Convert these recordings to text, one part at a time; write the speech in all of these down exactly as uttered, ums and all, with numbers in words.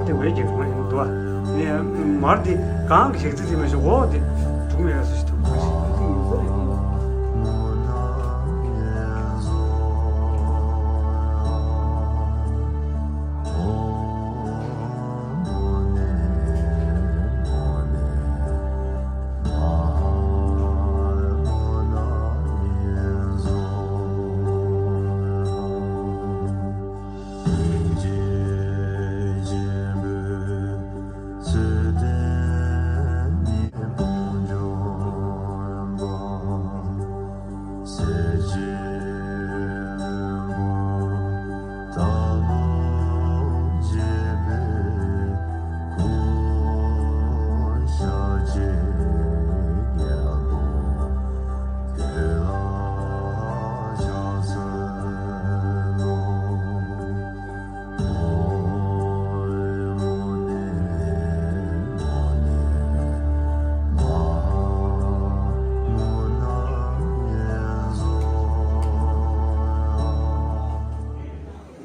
དེ་བས་རྒྱལ་ཁོངས་ཡིན་འདུག་ཨ། ནས་མར་དེ་གང་གི་ཞག་ཚི་དེ་མ་ཞིག་འོག་དེ་གྲུང་ཡོད་སུ་ཞིག་ཐུབ་པ་ཞིག་ཡིན་ས་རེད།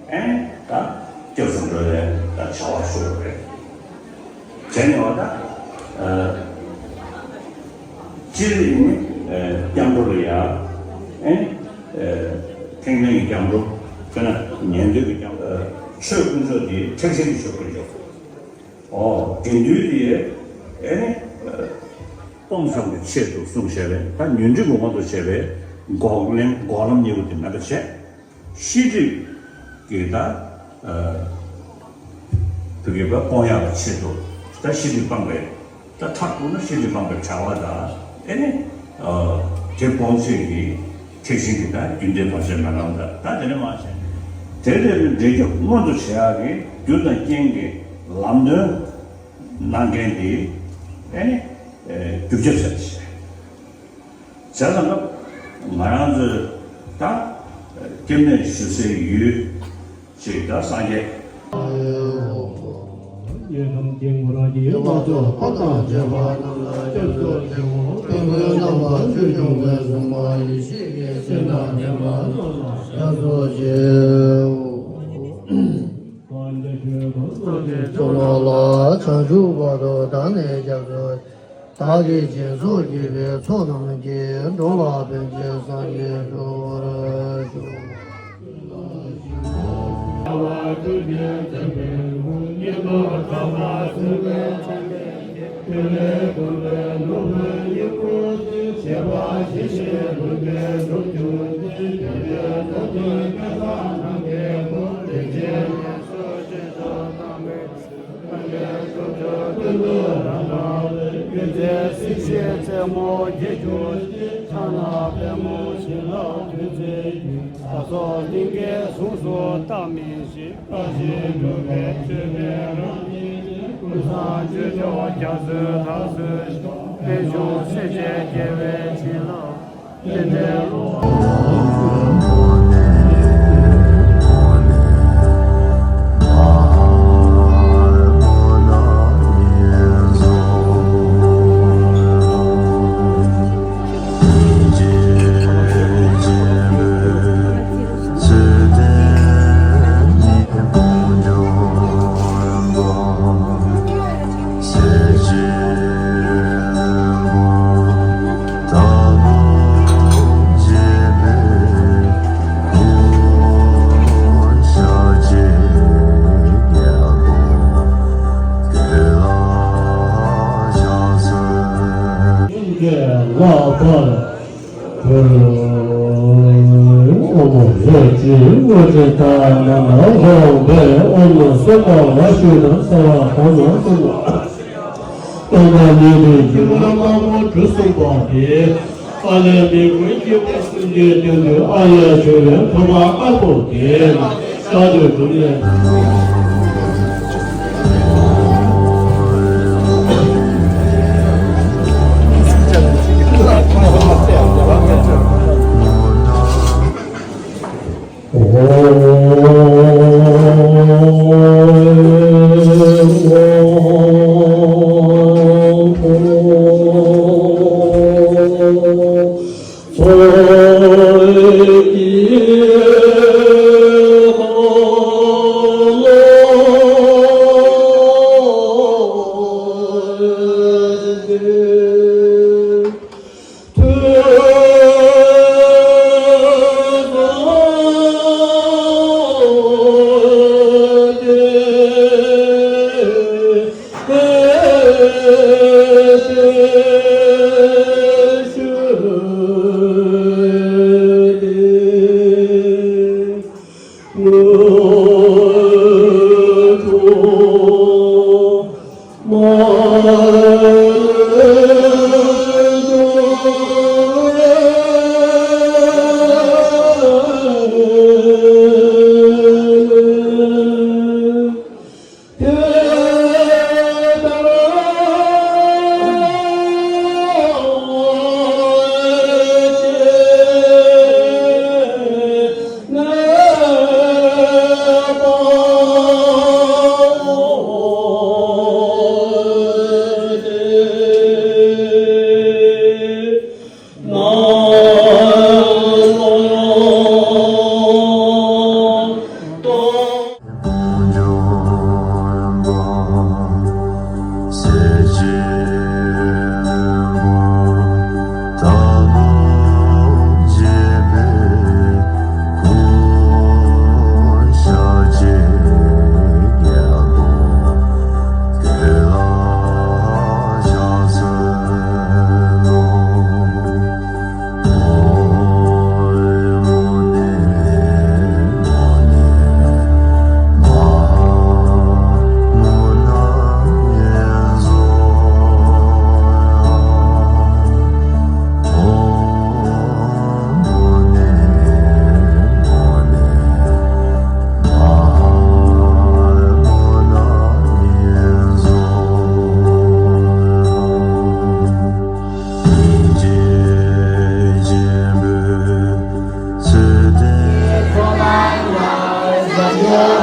ཨེ། ད་སྐྱབས་སུ་འགྲོ་བའི་ད་བྱ་བ་ཤོར་བ་རེད། བྱས་ནས་བ་ད། ཨ། སྤྱིར་ནི་ཨ་སྐྱབས་འགྲོ་ལ་ཡ། ཨེ། ཨ། ཐེག་དམན་གྱི་སྐྱབས་འགྲོ། དཔེར་ན་ཉན་ཐོས་ཀྱི་སྐྱབས། ཨ། ཆོས་དཀོན་མཆོག་དེ་ཐེག་ཆེན་གྱི་ཆོས་དཀོན་མཆོག། ཨོ། དགེ་འདུན་དེ་ཨེ་ནི་ཨ་སྟོང་གསུམ་གྱི་ཆེད་དུ་གསུངས་བྱས་པས། ད་ཉོན་སྒྲིབ་ཀྱི་དབང་དུ་བྱས་པའི་འགོག་ལམ་འགོག་ལམ་གཉིས་པོ་དེ་མེད་པ་བྱས། ཤེས་སྒྲིབ་ཀྱི་ད་ཨ་བུ་གུ་པ་སྤོང་ཡག་གི་ཆེད་དུ། ད་ཤེས་སྒྲིབ་སྤངས་པའི། ད་མཐར་གཏུགས་ན་ཤེས་སྒྲིབ་སྤངས་པའི་བྱ་བ་དང་། ཨེ་ནི་ཨ་དེ་སྤོང་ཆེད་ཀྱི་ཐེག་ཆེན་གྱི་ད་རྒྱུན་ལྡན་བར་ཆད་མེད་ལམ་དང་། ད་དེ་ནས་མར་བྱས། དེ་ལས་འབྲས་སྐྱབས་མངོན་དུ་བྱེད་ཡག་གི་རྒྱུ་དང་རྐྱེན་གྱི་ལམ་སྟོན་གནང་མཁན་དེ་ཨེ་ནི་ཨ་རྒྱུ་རྐྱབ་ཟེར་བྱས། བྱས་ཙང་ང་རང་ཚོས་ད་སྐྱབས་གནས་ཞུ་སའི་ཡུལ་ཅིག་ད་སངས་རྒྱས། ཡེ་ཐམས་ཅད་ངོ་རང་གི་བར་དུ་འཁོར་དང་བཅས་པ་རྣམས་ལ་སྐྱབས་སུ་མཆིའོ། སྟོན་པའི་རྣམ་ཐར་ཆོས་སྐྱོང་བའི་སྲུང་མ་ཡེ་ཤེས་ཀྱི་སྤྱན་དང་ལྡན་པ་རྣམས་ལ་སྐྱབས་སུ་མཆིའོ། ཚོགས་རྣམས་ལ་བྱང་ཆུབ་བར་དུ་བདག་ནི་སྐྱབས་སུ། བདག་གིས་སྦྱིན་སོགས་བགྱིས་པའི་ཚོགས་རྣམས་ཀྱིས། འགྲོ་ལ་ཕན་ཕྱིར་སངས་རྒྱས་འགྲུབ་པར་ཤོག། ལྷག་པར་དུ། ཨོཾ་ཧོ་ཅི། དངོས་གྲུབ་ཐ་མ་ན་ཧོ་བེ། ཨོཾ་སྭ་བྷཱ་ཝ་ཤུདྡྷ་སྭ་བྷཱ་ཀཱ་མ་སྭ་བྷཱ། སྟོང་པ་ཉིད་དུ་འགྱུར་བ་དམར་པོ་གྲུ་གསུམ་པ་དེ། ཨ་ལས་མི་ཀུན་སྐྱེ་བོ་སེམས་ཅན་དོན་དུ། ཨ་ལས་བྱུང་བའི་ཐོག་མ་དཀར་པོ་དེ། རྟག་ཏུ་སྒྲུབ་ནས།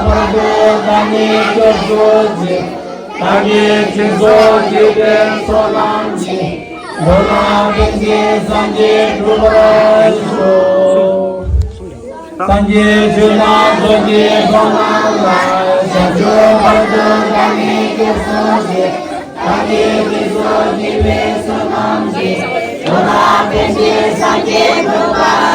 བར་དུ་བདག་ནི་སྐྱབས་སུ་མཆི། བདག་གིས་སྦྱིན་སོགས་བགྱིས་པའི་ཚོགས་རྣམས་ཀྱིས། འགྲོ་རྣམས་ཕན་ཕྱིར་སངས་རྒྱས་འགྲུབ་པར་ཤོག། སངས་རྒྱས་ཆོས་དང་ཚོགས་ཀྱི་མཆོག་རྣམས་ལ། བྱང་ཆུབ་བར་དུ་བདག་ནི་སྐྱབས་སུ་མཆི། བདག་གིས་སྦྱིན་སོགས་བགྱིས་པའི་ཚོགས་རྣམས་ཀྱིས། འགྲོ་རྣམས་ཕན་ཕྱིར་སངས་རྒྱས་འགྲུབ་པར་